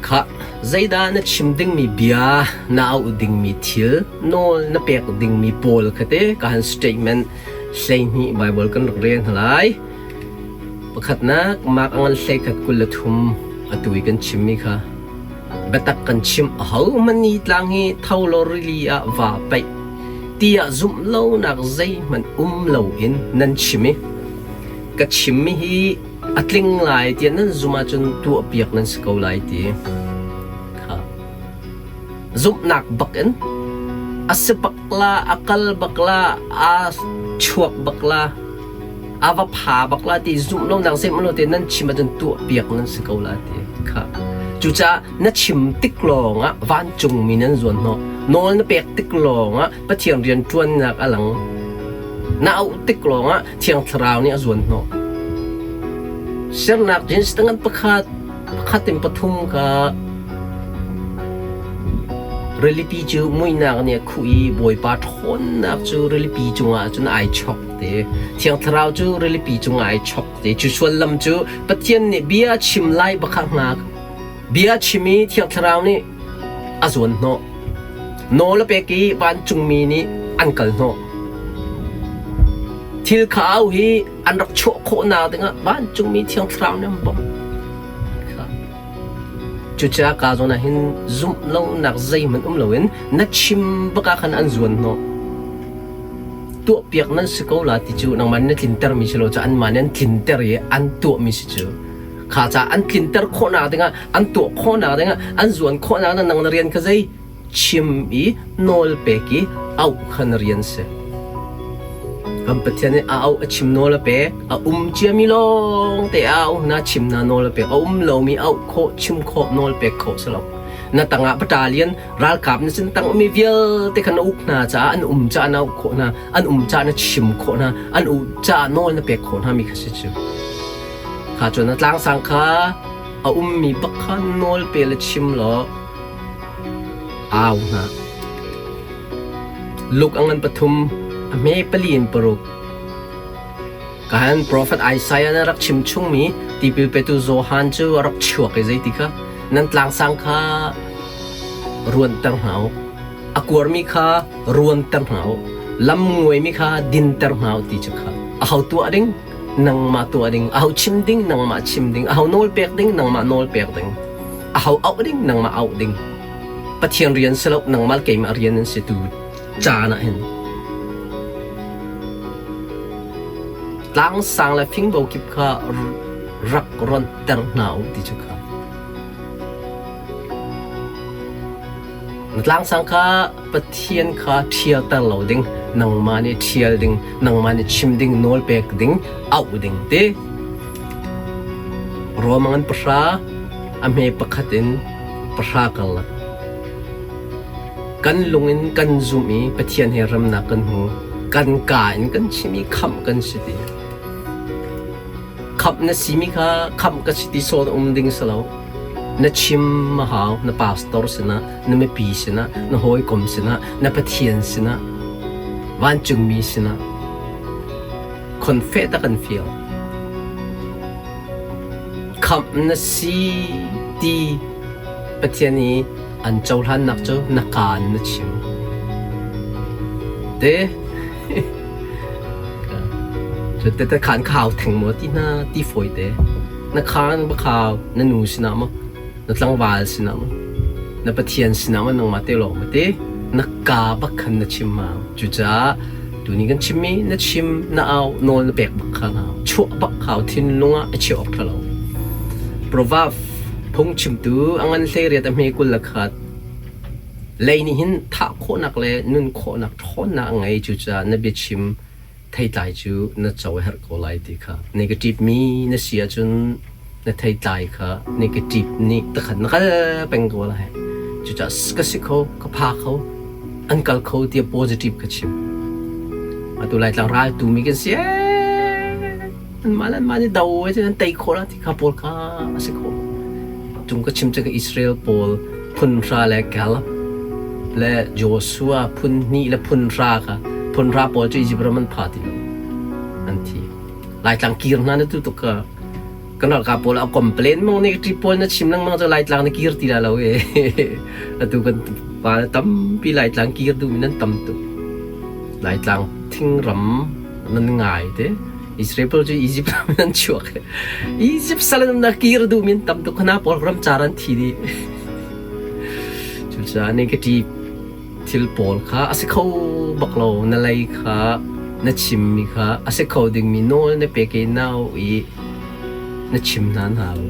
Khah, zeidah na chim dingmi bia, na auh dingmi thil, nawl na pek dingmi pawl kha te ka han statement 12 Bible kan rak rel hna lai. Pakhatnak, Mark a ngan hleikhat 23 atu i kan chimmi kha biatak kan chim ahohmanh ni tlang hi tho law rili ah vaa paih tiah zumh lonak zeihmanh um loin nan chim i ka chimmi hi a tling lai tiah nan zumh ahcun tuahpiak nan si ko lai ti kha zumhnak bak in a si bak la a kal bak la aa chuak bak la a va pha bak la ti zumh lonak zeihmanh lo te nan chim ahcun tuahpiak nan si ko la ti kha cucaah na chim tik lawngah vancungmi nan zuan hnawh nawl na pek tik lawngah Pathian rian ṭuannak a lang na auh tik lawngah Thiang Thlarau nih a zuan hnawh sernak jeans tangan pakhat pakhat in pathum ka Rilipi cu muihnak nih a khuh i Bawipa ṭhawnnak cu rilipi cungah cun ai chok te. Thiang Thlarau cu rilipi cungah ai chok te. Cu sullam cu Pathian nih bia a chim lai bakha hngak. Bia a chim i Thiang Thlarau nih a zuan hnawh. Nawl a pek i vancungmi nih an kal hnawh. Thil kha au hi an rak chuah khawhnak dingah vancungmi Thiang Thlarau nih an bawmh. Cucaah kaa zawn ah hin zumh lonak zeihmanh um loin na chim bak ah khan an zuan hnawh. Tuahpiak nan si ko la ti cu nangmah nih na tlintermi si lo cu anmah nih an tlinter i an tuahmi si cu. Kha caah an tlinter khawhnak dingah an tuah khawhnak dingah an zuan khawhnak dingah nang na rian kha zei chim i nawl pek i auh kha na rian si. Kan Pathian nih a auh a chim nawl a pek a um ciami lawng te a auh hna chim hna nawl a pek a um lomi auh khawh chim khawh nawl pek khawh si lo na tangah battalion ralkap na sin tang umi vialte kha na uk hna caah an um caah na auh khawh hna an um caah na chim khawh hna an um caah nawl na pek khawh hna mi kha si cu kha cun na tlangsang kha a ummi bak kha nawl pe le chim law au hna Luke a ngan pathum, a hme pali in paruk. Kahan profet Isaiah nih a rak chim chungmi tipil petu Johan cu a rak chuak i zeiti kha nan tlangsang kha ruanter hna u. A kuarmi kha ruanter hna u. Lam nguaimi kha dinter hna u ti cu kha. Aho tuah ding? Nangmah tuah ding. Aho chim ding? Nangmah chim ding. Aho nawl pek ding? Nangmah nawl pek ding. Aho auh ding? Nangmah auh ding. Pathian rian si lo nangmah keimah rian an si tu caan ah hin tlangsang le fingbo kip kha rak ronter hna u ti cu kha na tlangsang kha Pathian kha ṭhialter lo ding nangmah nih ṭhial ding nangmah nih chim ding nawl pek ding auh ding ti Rom an pahra a hme pakhat in pahra karlak kan lung in kan zumh i Pathian he remnak kan hmu kan kaa in kan chim i khamh kan si ti khamh na simi kha khamh ka si ti sawn um ding si lo na chim a hau na pastor sinah na mipi sinah na hawikom sinah na Pathian sinah vancungmi sinah khonfeh tak an fial Khamh na si ti Pathian i an cohlannak cu na kaan na chim. Te cu te te khan khau theng maw ti hna ti fawi te. Na khaan ba khau na nu sinah maw na tlangval sinah maw na Pathian sinah maw nangmah te lawng ma te na ka bak khan na chim ma cucaah tuni kan chimmi na chim na au nawl na pek bak kha hau chuah bak hau thinlung ah a chiah awk ṭha lo Proverb phungchimtu a ngan 18 a hme 21 lei nih hin thah khawhnak le nun khawhnak ṭhawnnak a ngei cucaah na biachim theitlai cu na co a herh ko lai ti kha negative mi na si ahcun na theitlai kha negative nih takhat na kal peng ko lai cucaah ka si kho ka pha kho an kal kho tiah positive ka chim atu laitlang ral tu mi kan si an mah le an mah nih do ai an tei khawh la ti kha pawl kha a si kho cung ka chim cu Israel pawl phun hra le Caleb le Joshua phun hnih le phun hra kha phun hra pawl cu Egypt ram an pha ti lo an thi Laitlang kir hna na tu tuk ka. Kan ralkap pawl a complain mang negative pawl na chim lengmang cu Laitlang na kir ti la lo e. Atu kan pa tampi Laitlang kir duhmi nan tam tuk. Laitlang thingram nan ngai te. Israel pawl cu Egypt ram in an chuak. Egypt sal in na kir duhmi an tam tuk. Khana pawl ram car an thi dih. Cucaah negative thil pawl kha a si kho bak lo. Na lei kha na chimmi kha a si kho dingmi nawl na pek i nau i na chim hna hna lo.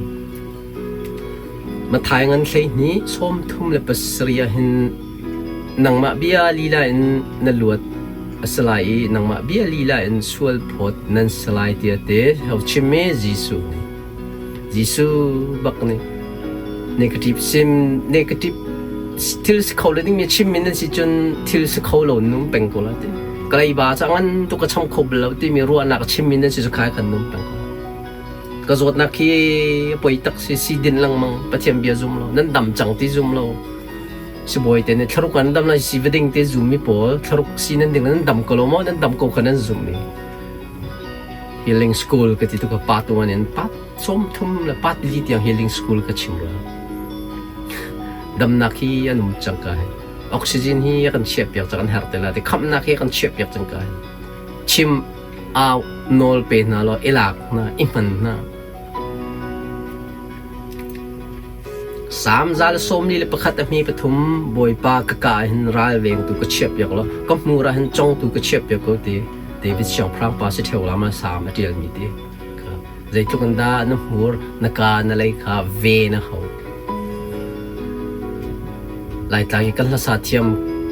Matthai ngan 12 37 ah hin nangmah bia lila in na luat a si lai i nangmah bia lila in sual phawt nan si lai tiah te ho chim i Jesuh nih. Jesuh bak nih negative sim negative thil si kho le dingmi chimmi nan si cun thil si kho lo num peng ko la ti. Kalay ba ca ngan tu ka cham kho bal lo timi ruahnak chimmi nan si cu khai khan num peng ko. Ka zawtnak hi poi tak si si din lengmang Pathian bia zum lo nan dam cang ti zum lo sibawi te nih thlaruk an dam lai si va ding te zum mi pawl thlaruk si nan ding nan dam ko lo maw nan dam ko kha nan zum mi healing school ka ti tu ka pa tu an in pat som thum le pat li tiang healing school ka chim ra damnak hi an um cang ka oxygen hi kan chiah piak cang an her te la te khamnak hi kan chiah piak cang ka chim au nawl pe hna law i lak hna i hman hna. Salm 141 a hmi pathum Bawipa ka ka ah hin ralvengtu ka chiahpiak law ka hmur ah hin congtu ka chiahpiak ko ti David siangpahrang pa si ṭheo lam ah salm a ṭialmi ti zeitluk in dah na hmur na ka na lei kha ve na hau. Laitlang i kan hlasa thiam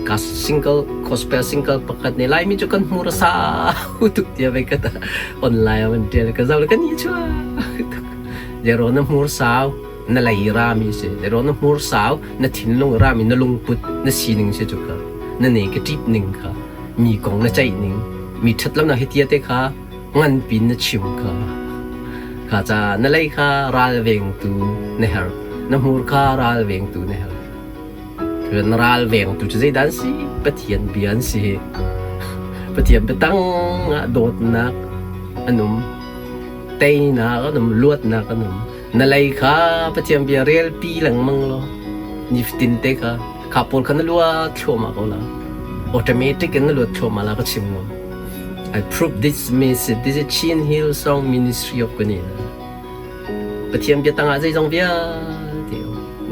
ka single gospel single pakhat nih Laimi cu kan hmur a sau tuk tiah vei ka online ah van ṭial ka zoh le kan i chuak tuk. Zero na hmur sau na lei rami si zero na hmur sau na thinlung rami na lungput na sining si cu kha na ne ka ṭip ning kha mi kong na ceih ning mi ṭhat lo nak hi tia te kha ngan pin na chim kha kha ca na lei kha ralvengtu na herh na hmur kha ralvengtu na herh na ralvengtu cu zeidah an si Pathian bia an si Pathian biatang ah dawtnak an um teinak an um luatnak an um na lei kha Pathian bia relpi lengmang law nifatin te kha kha pawl kha na luat thluahmah ko la automatic in na luat thluahmah la ka chim ngam I prove this message. This is Chin Hill Song Ministry of Kanina. Pathian bia tangah zeizong vialte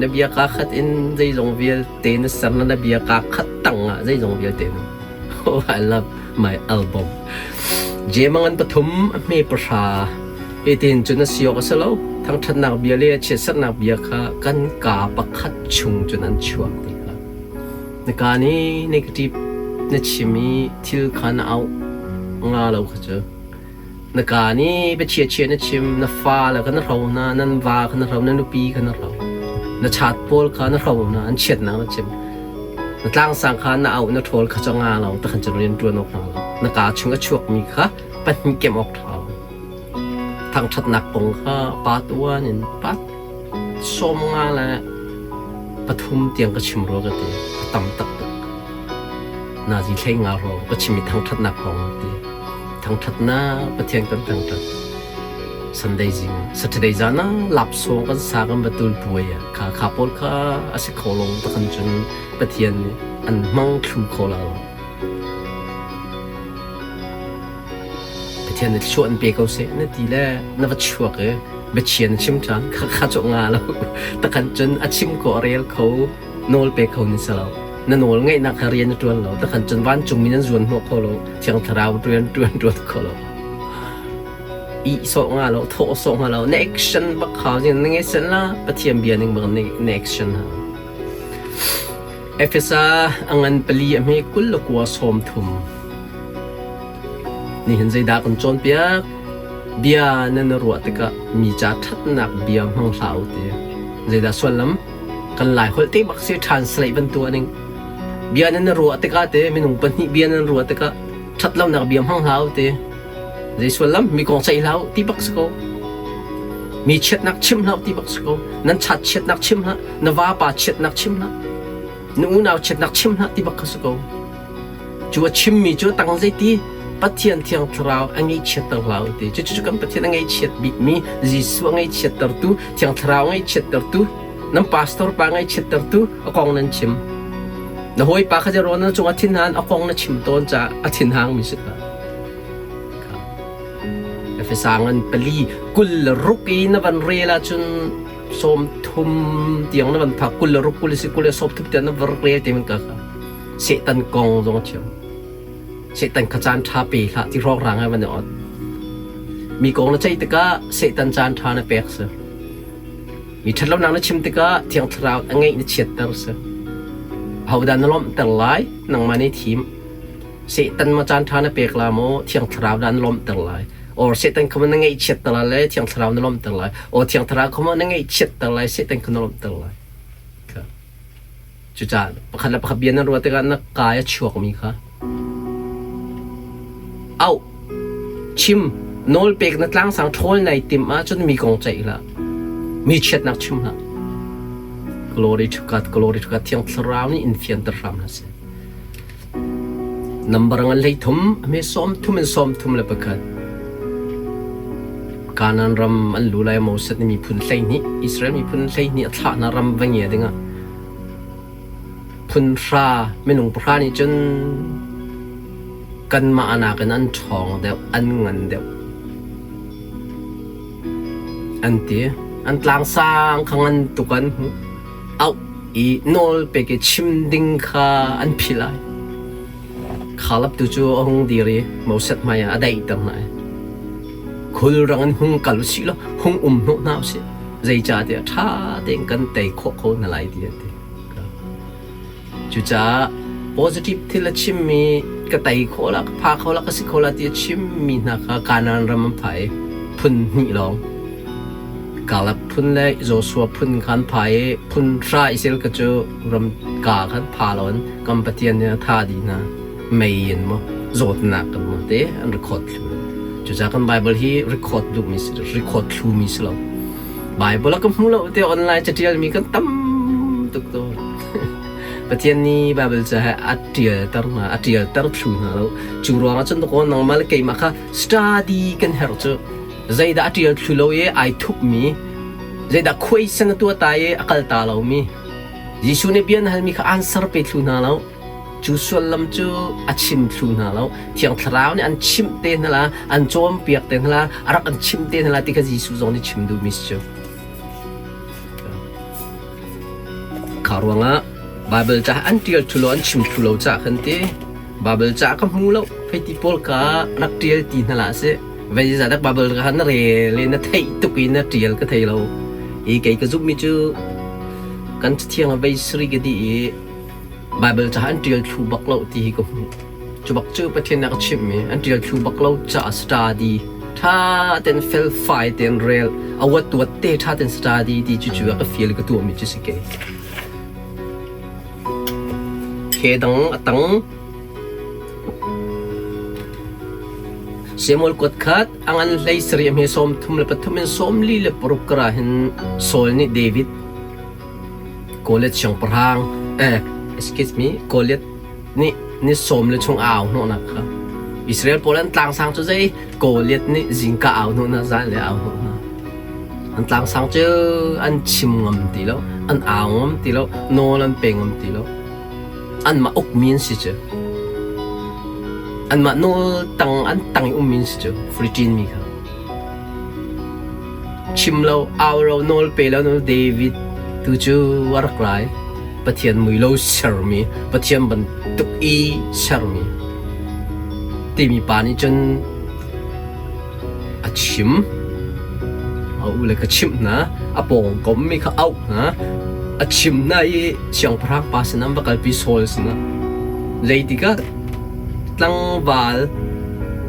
na bia ka khat in zeizong vialte na ser na na bia ka khat tangah zeizong vialte na Oh, I love my album. Jemangan pathum a hme pahra hitin cun a si awk a si lo. Thangṭhatnak bia le chiatserhnak bia kha kan kaa pakhat chung cun an chuak ti kha. Na kaa nih negative na chim i thil kha na auh nga lo kha cu. Na kaa nih biachia chia na chim, na fale kha na hro hna, nan va kha na hro, na nupi kha na hro. Na chat pawl kha na hro hna, an chiatnak na chim. Na tlangsang kha na auh, na ṭhawl kha cu nga lo, takhan cun rian ṭuan awk hna lo. Na kaa chung a chuakmi kha pahnih kem awk ṭha lo. Thangṭhatnak kong kha pa tuan in pa 50 le pathum tiang ka chim rua ka ti. A tam taktak. Nazi thlei nga hrawng ka chim i thangṭhatnak kong a ti. Thangṭhatnak Pathian kan thangṭhat. Sunday zing Saturday zan ah lapsawng kan sa kan va tul puai ah kha kha pawl kha a si kho lo takhan cun Pathian nih an hmang thlu kho la lo. Pathian nih thluachuah an pe ko seh na ti le na va chuak i biachia na chim ṭhan kha kha cu nga lo takhan cun a chim ko a rel kho nawl pe kho ni si lo na nawl ngeihnak kha rian na ṭuan lo takhan cun vancungmi nan zuan hnawh kho lo thiang thlarau rian ṭuan ṭuan kho lo i sawh nga lo thawh sawh nga lo na action bak hau na nge sen la Pathian bia ning bak na action hau Efesa a ngan pali a hme 20 le kua 30. Nihin zeidah kan cawnpiak? Bia nan ruah tikah mi ca ṭhatnak bia hmang hlah u ti. Zeidah sullam? Kan Lai holh te bak si translate ban tuah ning. Bia nan ruah tikah te minung pahnih bia nan ruah tikah ṭhatlonak bia hmang hlah u ti. Zei sullam? Mi kong ceih hlah u ti bak si ko. Mi chiatnak chim hlah u ti bak si ko. Nan chat chiatnak chim hlah. Na vapa chiatnak chim hlah. Na unau chiatnak chim hlah ti bak kha si ko. Cu a chimmi cu tang zeiti? Pathian Thiang Thlarau a ngaihchiatter hlah u ti. Cucu kan Pathian a ngaihchiat bikmi Jesuh a ngaihchiattertu, Thiang Thlarau a ngaihchiattertu, nan pastor pa ngaihchiattertu a kong nan chim. Na hawipa kha rawn na cungah thinhan a kong na chim tawn caah a thinhangmi si hlah. Efesa ngan pali 26 i na van rel ahcun 30 tiang na van phak 26 kul si 20 le 30 tiang na van rel te man ka kha Satan kong zong a thiam. Satan kha caan ṭha pe hlah ti hrawkhrang he van i ot. Mi kong na ceih tikah Satan caan ṭha na pek si. Mi ṭhatlonak na chim tikah Thiang Thlarau a ngeih na chiatter si. Ahodah na lawmhter lai? Nangmah nih thim. Satan ma caan ṭha na pek la maw Thiang Thlarau dah na lawmhter lai? Or Satan kha na ngaihchiatter lai le Thiang Thlarau na lawmhter lai? Or Thiang Thlarau kha na ngaihchiatter lai Satan kha na lawmhter lai? Cucaah pakhat le pakhat bia nan ruah tikah na kai a chuakmi kha auh, chim, nawlpek na tlangsang ṭhawl nai timh ahcun mi kong ceih hlah. Mi chiatnak chim hlah. Glory to God, glory to God. Thiang Thlarau nih in fianter hram hna seh. Nambar ngan 13, a hme 30 in 31. Kanaan ram an lu lai Moses nih miphun 12, Israel miphun 12 a thlah hna ram va ngia dingah phun hra minung pahra nih cun kanmah nakin an ṭhawng deuh, an ngan deuh. An ti. An tlangsang kha ngan tuk an hmuh. Auh i nawl pek i chim ding kha an philh ai. Khalap tu cu a hung dir i Moses hmaiah a daihter hna i khulrang in hung kal usih law hung um hnawh hna usih. Zeicahtiah ṭha tein kan tei khawh ko hna lai ti a ti. Cucaah positive thil a chimmi ka tei khawh la, ka pha kho la, ka si kho la ti a chimmi hna kha Kanaan ram an pha i phun hnih lawng. Kaleb phun le Joshua phun kha an pha i phun hra Israel ka cu ram ka khan pha loin kan Pathian nih a tha dih hna. Mei in maw zawtnak kan maw te an record thlu. Cucaah kan Bible hi record duhmi si record thlumi si lo. Bible a ka hmu lo te online catial mi kan tam tuk to. Pathian nih Bible ca he a tialter hna, a tialter thlu hna lo. Cu ruangah cun ko nangmah le keimah kha study kan herh cu. Zeidah a tial thlu lo i ai thupmi, zeidah khuaisan a tuah ta i a kal ta lomi. Jesuh nih bia na halmi kha answer pe thlu hna lo. Cu sullam cu a chim thlu hna lo. Thiang Thlarau nih an chimh te hna la, an cawnpiak te hna la, a rak an chimh te hna la ti kha Jesuh zong nih chim duhmi si cu. Kha ruangah Baibal ca an ṭial thlu lo, an chim thlu lo caah khan ti Baibal ca ka hmu lo, hei ti pawl ka rak ṭial ti hna hlah sih. Vei dak Baibal kha na rel i na theih tuk i na ṭial ka thei lo. I kei ka zumhmi cu kan cathiang ah vei sari ka dih i Baibal ca an ṭial thlu bak lo ti hi ka hmuh. Cu bak cu Pathian nih a ka chimhmi an ṭial thlu bak lo caah study ṭha tein felfai tein rel a uat te ṭha tein study ti cu cu a ka feel i ka tuahmi cu si kei. He dang a tang Samuel kuat khat a ngan hlei sarih a hme 33 in 46 kar ah hin Saul nih David Goliath siangpahrang eh excuse me Goliath nih ni sawm le chung a au hnawhnak kha Israel pawl an tlangsang cu zei Goliath nih zingka au hnawhnak zan le au hnawh hna an tlangsang cu an chim ngam ti lo an au ngam ti lo nawl an pe ngam ti lo anmah ukmi an si cu anmah nawl tang an tang i ummi an si cu Philippine mi kha Chim lo, au lo, nawl pe lo David tu cu a rak lai. Pathian mui lo sermi, Pathian bantuk i sermi timi pa nih cun a chim. A u le ka chimh hna, a pawngkommi kha auh hna, a chim hna i siangpahrang pa sinah an va kalpi Saul sinah. Zeitikah tlangval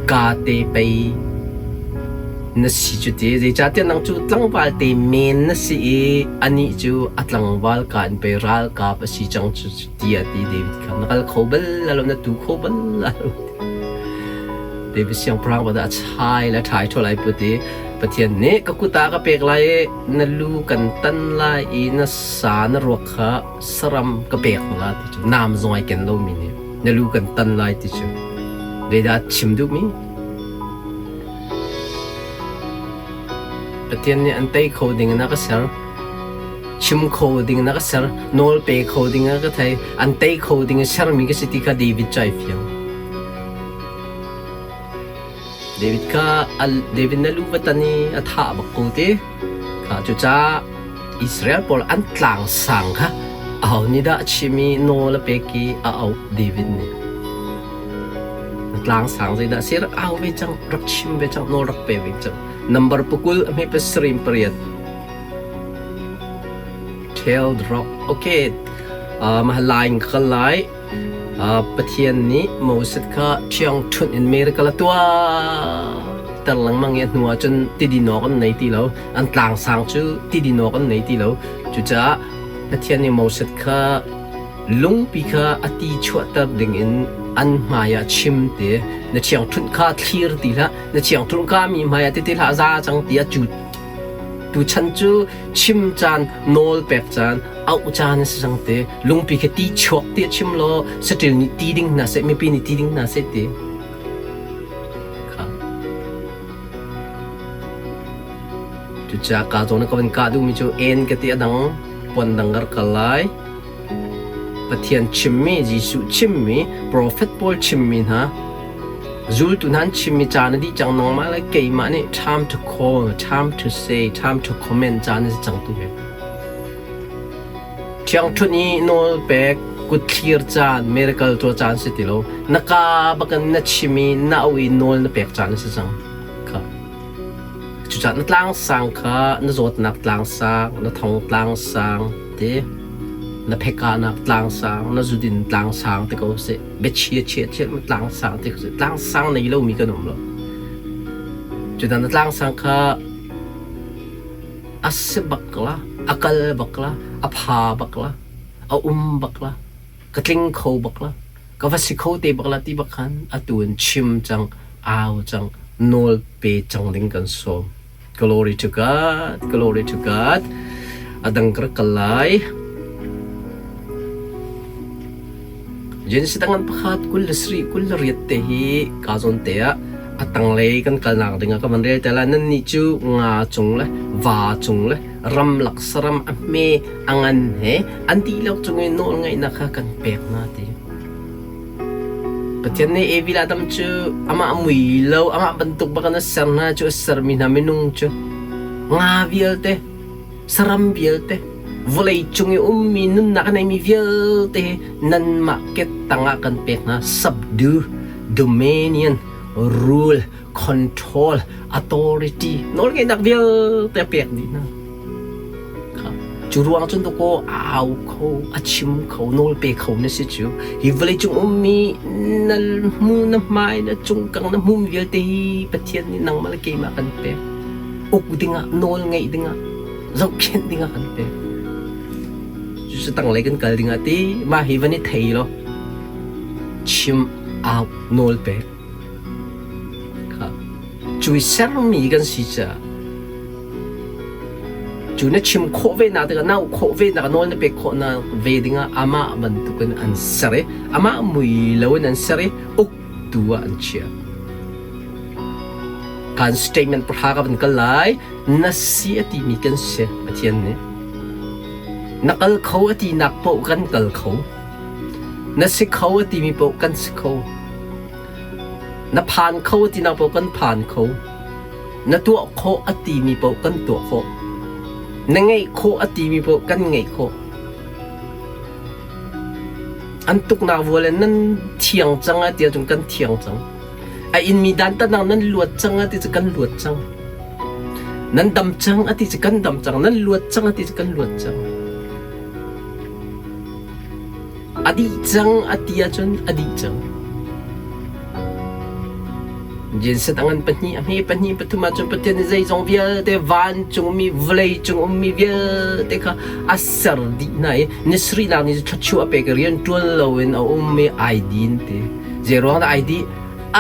ka te pei na si cu ti zeicahtiah nang cu tlangval te men na si i anih cu a tlangval ka in pei ralkap a si cang cu tiah ti David kha na kal kho bal lo na tu kho bal lo David siangpahrang pa a chai le ṭhai ṭhaw lai put i Pathian nih ka kut ah ka pek lai i na lu kan tan lai i na sa na ruak kha saram ka pek la ti cu nam zong ai ken lomi nih na lu kan tan lai ti cu. Zeidah chim duhmi? Pathian nih an tei kho ding in a ka ser. Chim kho ding in a ka ser. Nawl pe kho ding in a ka thei. An tei kho ding in sermi ka si ti kha David cu ai fiang. David kha David na lu va tan i a thah bak ko ti. Kha cucaah Israel pawl an tlang sang kha aho nih dah a chim i nawl a pek i a auh David nih. Na tlang sang zeidah si rak au ve cang, rak chim ve cang, nawl rak pe ve cang. Number pakul a hme pasarih pariat. Tail drop. Okay. Mah line ka kal lai. Pathian nih Moses kha ṭhiangṭhunh in miracle a tuah ter lengmang i a hnuah cun tidin awk an nei ti lo. An tlangsang cu tidin awk an nei ti lo. Cucaah Pathian nih Moses kha lungpi kha a ti chuahter dingin an hmaiah chim ti. Na ṭhiangṭhunh kha thlir ti hlah. Na ṭhiangṭhunh kha mi hmaiah ti ti hlah za cang tiah cu tuchan cu chim caan, nawl pek caan, auh caan a si cang te. Lungpi khi ti chuak ti a chim law saṭil nih ti ding hna seh, mipi nih ti ding hna seh ti. Kha. Cucaah ka zawn ka van kah duhmi cu en ka ti a dang puan dang ka rak kal lai. Pathian chimmi, Jesuh chimmi, profet pawl chimmi hna, zultu hna an chimmi caan a dih cang nangmah le keimah nih time to call, time to say, time to comment caan a si cang tu hi. Ṭhiangṭhunh i nawlpek kutthlir caan, miracle tuah caan si ti lo. Na kaa bakin na chim i na auh i nawl na pek caan a si cang. Kha. Cucaah na tlangsang kha na zawtnak tlangsang, na thong tlangsang te, na phekahnak tlangsang, na zudin tlangsang te ko seh. Biachia chia chia ma tlangsang te ko seh. Tlangsang nei lomi kan um lo. Cucaah na tlangsang kha A si bak la, a kal bak la, a pha bak la, a um bak la, ka tling kho bak la, ka va si kho te bak la ti bak khan atu in chim cang, au cang, nawl pe cang ding kan sawm. Glory to God, glory to God. A dang ka rak kal lai. Genesis tangan pakhat 23 28 te hi ka zawn te ah a tanglei kan kalnak ding ah ka van rel te lai. Nannih cu nga cung le va cung le ramlak saram a hme a ngan he an dihlak cung i nawlngeihnak kha kan pek hna ti. Pathian nih Evi le Adam cu amah mui lo amah bantuk bak in a ser hna cu a sermi hna minung cu nga vialte saram vialte vawlei cung i ummi nunnak a neimi vialte hi nanmah ke tangah kan pek hna subdue dominion rule control authority nawlngeihnak vialte a pek dih hna cu ruang cun dakaw a au kho a chim kho nawl pe kho na si cu hi vawlei cung ummi na hmu na hmai na cungkang na hmum vialte hi Pathian nih nangmah le keimah kan pek uk dingah nawl ngeih dingah zohkhenh dingah kan pek. Cucu tanglei kan kal dingah ti mah hi van i thei law chim au nawl pek kha cui sermi kan si caah cu na chim khawh ve nak tikah na khawh ve nak nawl na pek khawh nak ve dingah amah bantukin an ser i amah mui lo in an ser i uktu ah an chiah. Kan statement pahra ka van kal lai. Na si a timi kan si Pathian nih. Na kal kho a tinak paoh kan kal kho. Na si kho a timi paoh kan si kho. Na phan kho a tinak paoh kan phan kho. Na tuah khawh a timi paoh kan tuah khawh. Na ngeih khawh a timi paoh kan ngeih khawh. An tuknak vual in nan thiang cang a ti ahcun kan thiang cang. A inmi dantatnak nan luat cang a ti cu kan luat cang. Nan dam cang a ti cu kan dam cang. Nan luat cang a ti cu kan luat cang. A dih cang a ti ahcun a dih cang. Jensen a ngan pahnih, a hme pahnih, pathum ahcun Pathian nih zeizong vialte vancungmi, vawleicung ummi vialte kha a ser dih hna i ni sarihnak ni cu thluachuah a pek i rian ṭuan loin a um i ai din ti. Zeiruang dah ai dih?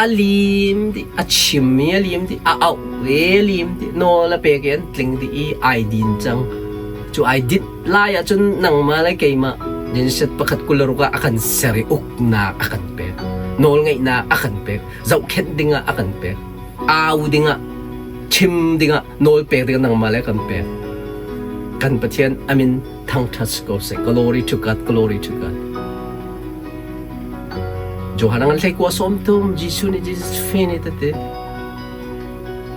A lim dih, a chim i a lim dih, a auh i a lim dih, nawl a pek i an tling dih i ai din cang. Cu ai dinh lai ahcun nangmah le keimah Genesis pakhat 26 ah a kan ser i uknak a kan pek. Nawlngeihnak a kan pek. Zohkhenh dingah a kan pek. Au dingah, chim dingah, nawl pek dingah nangmah le kan pek. Kan Pathian amin thangṭhat si ko seh. Glory to God, glory to God. Johan ngan hlei kua sawm tum Jesuh nih Jesus fe ni tete.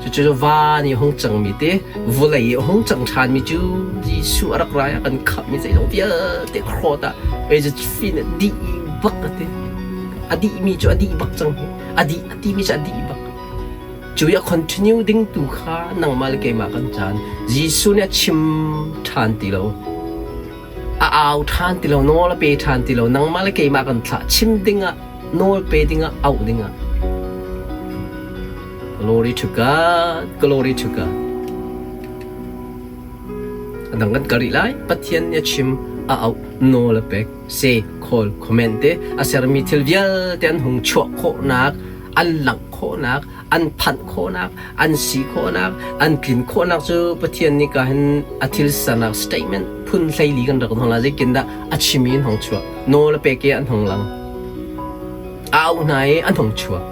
Cucu van i hung cangmi te vawlei i hung cang ṭhanmi cu Jesuh a rak rai a kan khamhmi zeizong vialte krawt ah fin a dih bak a ti. A dihmi cu a dih bak cang hi. A dih a timi cu a dih bak. Cu i a continue ding tu kha nangmah le keimah kan caan. Jesuh nih a chim ṭhan ti lo. A au ṭhan ti lo, nawl a pe ṭhan ti lo. Nangmah le keimah kan thlah. Chim dingah, nawl pe dingah, auh dingah. Glory to God, glory to God. A dang kan kal rih lai. Pathian nih a chim, a auh, nawl a pek, say, call, comment te a sermi thil vialte an hung chuah khawhnak, an langh khawhnak, an phanh khawhnak, an si khawhnak, an tlin khawhnak cu Pathian nih ka hin a thil sernak statement phun 14 kan rak hong la zeitin dah a chimi in hong chuah nawl a pek i an hong lang a auh hna i an hong chuak.